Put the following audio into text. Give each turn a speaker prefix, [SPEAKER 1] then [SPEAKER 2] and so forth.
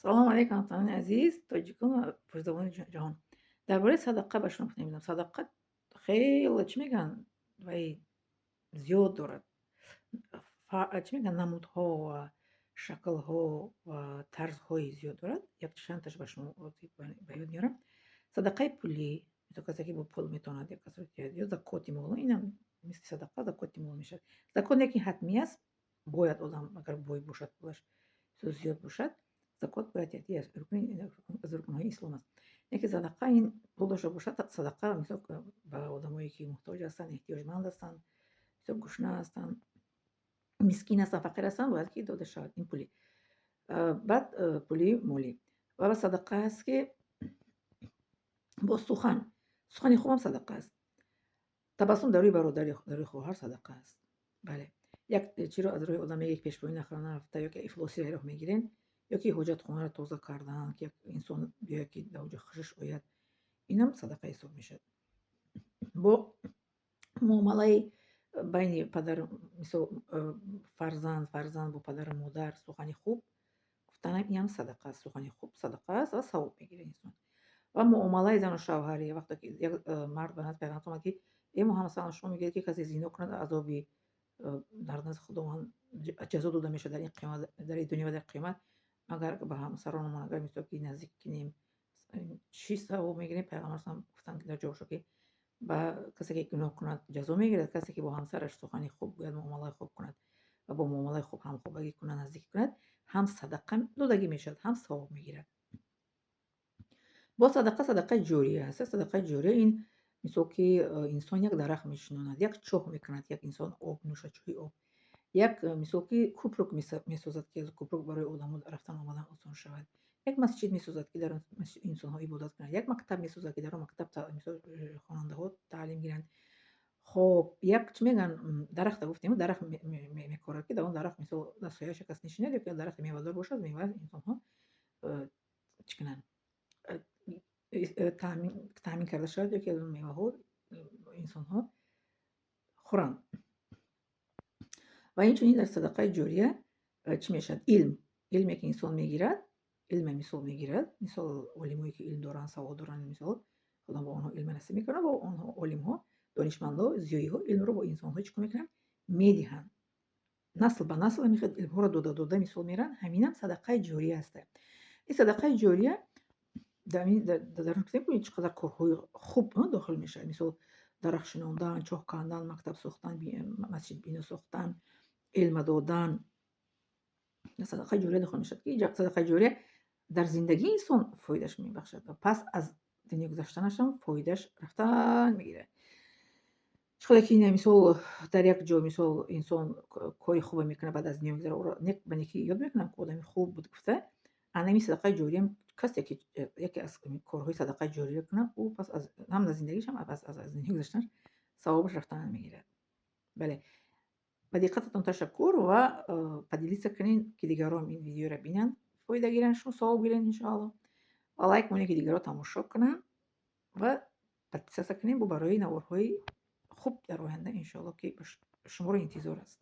[SPEAKER 1] Салому алейкум, ҳамватанони азиз, тоҷикон ва форсизабонони ҷаҳон. Дар бораи садақа ба шумо гуфта мебинам. Садақа хеле, чӣ мегӯянд, вай зиёд дорад. Чӣ мегӯянд, намудҳо ва шаклҳо ва тарзҳои зиёд дорад. Як чандташ ба шумо ба ёд меорам. Садақаи пулӣ, мисол, касе ки бо пул метавонад як касро диҳад, ё закоти мол, инам мисли садақа закоти мол мешавад. Закот не ки ҳатмӣ аст, бояд одам, агар бой бошад, пулаш зиёд бошад, закот бояд диҳад, аз рукнҳои ислом аст. Яке садақа, ин пул дошта бошад, садақа, мисол, ба одамое ки муҳтоҷ ҳастанд, эҳтиёҷманд ҳастанд, мисол, гушна ҳастанд, мискин ҳастанд, фақир ҳастанд, бояд ки дода шавад ин пулӣ. Баъд пули молӣ. Ва садақа ҳаст, ки бо сухан. Сухани хубам садақа аст. Табассум дар рӯи бародар, дар рӯи хоҳар садақа аст. Бале. Як чиро аз рӯи одам мегиред, пешпоӣ нахӯра нарафта, ё ки ифлосиро роҳ мегирен, ё ки ҳоҷатхонаро тоза кардан, ки як инсон биёяд, ки дар онҷо хушаш ояд, инам садақа ҳисоб мешавад. Бо муомилаи байни падар, мисол, фарзанд, фарзанд бо падару модар сухани хуб гуфтанам, инам садақа аст. Сухани хуб садақа аст ва савоб мегирад инсон. Ва муомилаи зану шавҳарӣ, вақте ки як мард ба назди Пайғамбар омад, ки: «Э Муҳаммад саллаллоҳу, шумо мегӯед, ки касе зино кунад, азоби дар назди Худованд ҷазо дода мешавад дар ин қиёмат, дар ин дунё ва дар қиёмат. Агар ба ҳамсаронамон, агар, мисол, ки наздик кунем, чӣ савоб мегирем?» Пайғамбар саллаллоҳу гуфтанд, ки дар ҷавобшо, ки ба касе ки гуноҳ кунад, ҷазо мегирад, касе ки бо ҳамсараш сухани хуб гӯяд, муомилаи хуб кунад ва бо муомилаи хуб ҳамхобагӣ кунад, наздикӣ кунад, ҳам садақа додагӣ мешавад, ҳам савоб мегирад. Боз садақа, садақаи ҷория аст. Садақаи ҷория ин, мисол, ки инсон як дарахт мешинонад, як чоҳ мекунад, як инсон об нӯшад, чоҳи об, як, мисол, ки кӯпрук месозад, ки аз кӯпрук барои одамо рафтан омадан осон шавад, як масҷид месозад, ки дар он масҷид инсонҳо ибодат кунанд, як мактаб месозад, ки дар он мактаб, мисол, хонандаҳо таълим гиранд. Хоб, як, чӣ мегӯянд, дарахта гуфтем, дарахт мекорад, ки дар он дарахт, мисол, дар сояаш як кас нишинад, ё ки дарахти мевадор бошад, мева инсонҳо чӣ кунанд, таъмин карда шавад, ё ки аз он меваҳо инсонҳо хӯранд. Ва инчунин дар садақаи ҷория чӣ мешавад? Илм, илме ки инсон мегирад, илме, мисол, мегирад, мисол, олимое ки илм доранд, савод доранд, мисол, Худо ба онҳо илм насиб мекунад ва онҳо, олимҳо, донишмандҳо, зиёиҳо, илмро бо инсонҳо чӣ кор мекунанд? Медиҳанд, насл ба насл ҳамин илмҳоро дода дода, мисол, мераванд. Ҳаминам садақаи ҷория аст. Ин садақаи ҷория дар гуфтем, чӣ қадар корҳои хуб дохил мешавад: мисол, дарахт шинондан, чоҳ кандан, мактаб сохтан, масҷид бино сохтан, илма додан садақаи ҷория дохил мешавад, ки садақаи ҷория дар зиндагии инсон фоидааш мебахшад ва пас аз дунё гузаштанашам фоидааш рафтан мегирад. Чӣ қадар ки, мисол, дар як ҷо, мисол, инсон кори хубе мекунад, баъд аз дунё мегузарад, ӯро ба некӣ ёд мекунанд, ки одами хуб буд гуфта. Анами садақаи ҷориям, касе ки яке аз корҳои садақаи ҷория кунад, ӯ пас аз ҳам дар зиндагиш, ҳам пас аз дунё гузаштанаш савобаш рафтан мегирад. Бале, ба диққататон ташаккур ва поделиться кунед, ки дигарон ин видеоро бинанд, фоида гиранд, шумо савоб гиред, иншоалло, ва лайк монед, ки дигарон тамошо кунанд, ва подписаться кунед бо барои наворҳои хуб дар оянда, иншоалло, ки шуморо интизор аст.